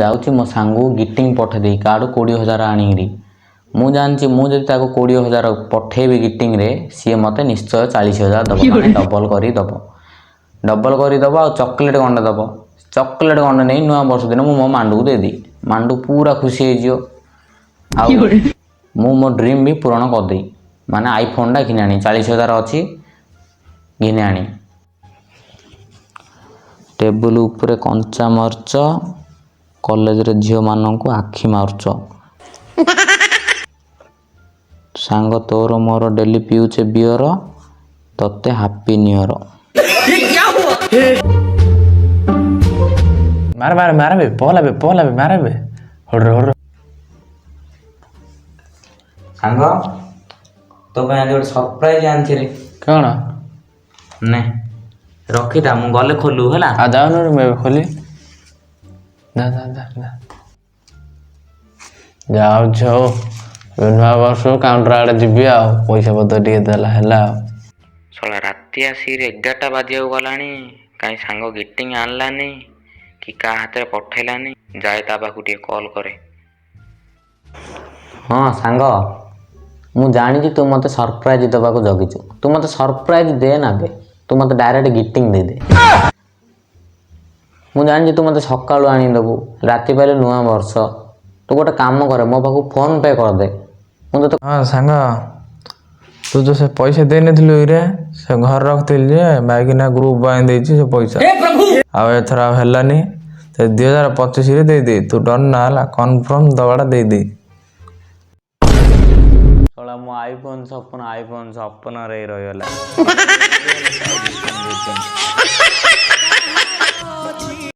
ଯାଉଛି ମୋ ସାଙ୍ଗକୁ ଗିଟିଂ ପଠେଇଦେଇ କାହାଠୁ 20,000 ଆଣିକିରି। ମୁଁ ଜାଣିଛି, ମୁଁ ଯଦି ତାକୁ 20,000 ପଠେଇବି ଗିଟିଂରେ, ସିଏ ମୋତେ ନିଶ୍ଚୟ 40,000 ଦେବ, ମାନେ ଡବଲ୍ କରି ଦେବ, ଡବଲ୍ କରିଦେବ। ଆଉ ଚକୋଲେଟ୍ ଗଣ୍ଡେ ଦେବ। ଚକୋଲେଟ୍ ଗଣ୍ଡେ ନେଇ ନୂଆ ବର୍ଷ ଦିନ ମୁଁ ମୋ ମାଣ୍ଡୁକୁ ଦେଇଦେବି। ମାଣ୍ଡୁ ପୁରା ଖୁସି ହେଇଯିବ ଆଉ ମୁଁ ମୋ ଡ୍ରିମ୍ ବି ପୂରଣ କରିଦେବି, ମାନେ ଆଇଫୋନ୍ଟା ଘିନି ଆଣି। 40,000 ଅଛି, ଘିନି ଆଣି। ଟେବୁଲ ଉପରେ କଞ୍ଚା ମରିଚ, କଲେଜରେ ଝିଅମାନଙ୍କୁ ଆଖି ମାରୁଛ। ସାଙ୍ଗ ତୋର ମୋର ଡେଲି ପିଉଛେ ବିୟର, ତତେ ହାପି ନ୍ୟୁ ଇୟର। ମାର ମାର ମାର ବେ, ପହଲା ବେ, ପହଲା ବେ, ମାର ବେ, ହଡ ହଡ। ସାଙ୍ଗ, ତୋ ପାଇଁ ଆଜି ଗୋଟେ ସରପ୍ରାଇଜ ଆଣିଛି ରେ। କ'ଣ? ନେ, ରଖିଥା, ମୁଁ ଗଲେ ଖୋଲୁ, ହେଲା? ଆଉ ଯାଉନୁ ମୁଁ ଏବେ ଖୋଲି। ଯା ଯା ଯା ଯା, ଯାଉଛି। ହଉ, ଏବେ ନୂଆ ବର୍ଷ କାଉଣ୍ଟର ଆଡ଼େ ଯିବି ଆଉ ପଇସା ପତ୍ର ଟିକେ ଦେଲା ହେଲା ଆଉ। ଶଳା, ରାତି ଆସିକି 11ଟା ବାଜିବାକୁ ଗଲାଣି, କାହିଁ ସାଙ୍ଗ ଗିଟିଂ ଆଣିଲାନି କି କାହା ହାତରେ ପଠେଇଲାନି। ଯାଏ ତା ପାଖକୁ ଟିକେ କଲ୍ କରେ। ହଁ ସାଙ୍ଗ, ମୁଁ ଜାଣିଛି ତୁ ମୋତେ ସରପ୍ରାଇଜ ଦେବାକୁ ଜଗିଛୁ। ତୁ ମୋତେ ସରପ୍ରାଇଜ ଦେ ନା ବେ, ତୁ ମୋତେ ଡାଇରେକ୍ଟ ଗିଟିଂ ଦେଇଦେ। ମୁଁ ଜାଣିଛି ତୁ ମୋତେ ସକାଳୁ ଆଣିଦେବୁ। ରାତି ପାଇଲେ ନୂଆ ବର୍ଷ। ତୁ ଗୋଟେ କାମ କରେ, ମୋ ପାଖକୁ ଫୋନ୍ ପେ କରିଦେ, ମୁଁ ତୋତେ ହଁ ସାଙ୍ଗ, ତୁ ଯୋଉ ସେ ପଇସା ଦେଇନଥିଲୁ ଇରେ, ସେ ଘରେ ରଖିଥିଲି ଯେ ମାଇକିନା ଗ୍ରୁପ୍ ବାନ୍ଧି ଦେଇଛି ସେ ପଇସା। ଆଉ ଏଥର ଆଉ ହେଲାନି। ସେ 2025ରେ ଦେଇଦେ, ତୁ ଡନ୍ ନା ହେଲା, କନଫର୍ମ ଦବାଟା ଦେଇଦେ। ଶଳା, ମୋ ଆଇଫୋନ୍ ସପନ ଆଇଫୋନ୍ ସପନରେ ରହିଗଲା।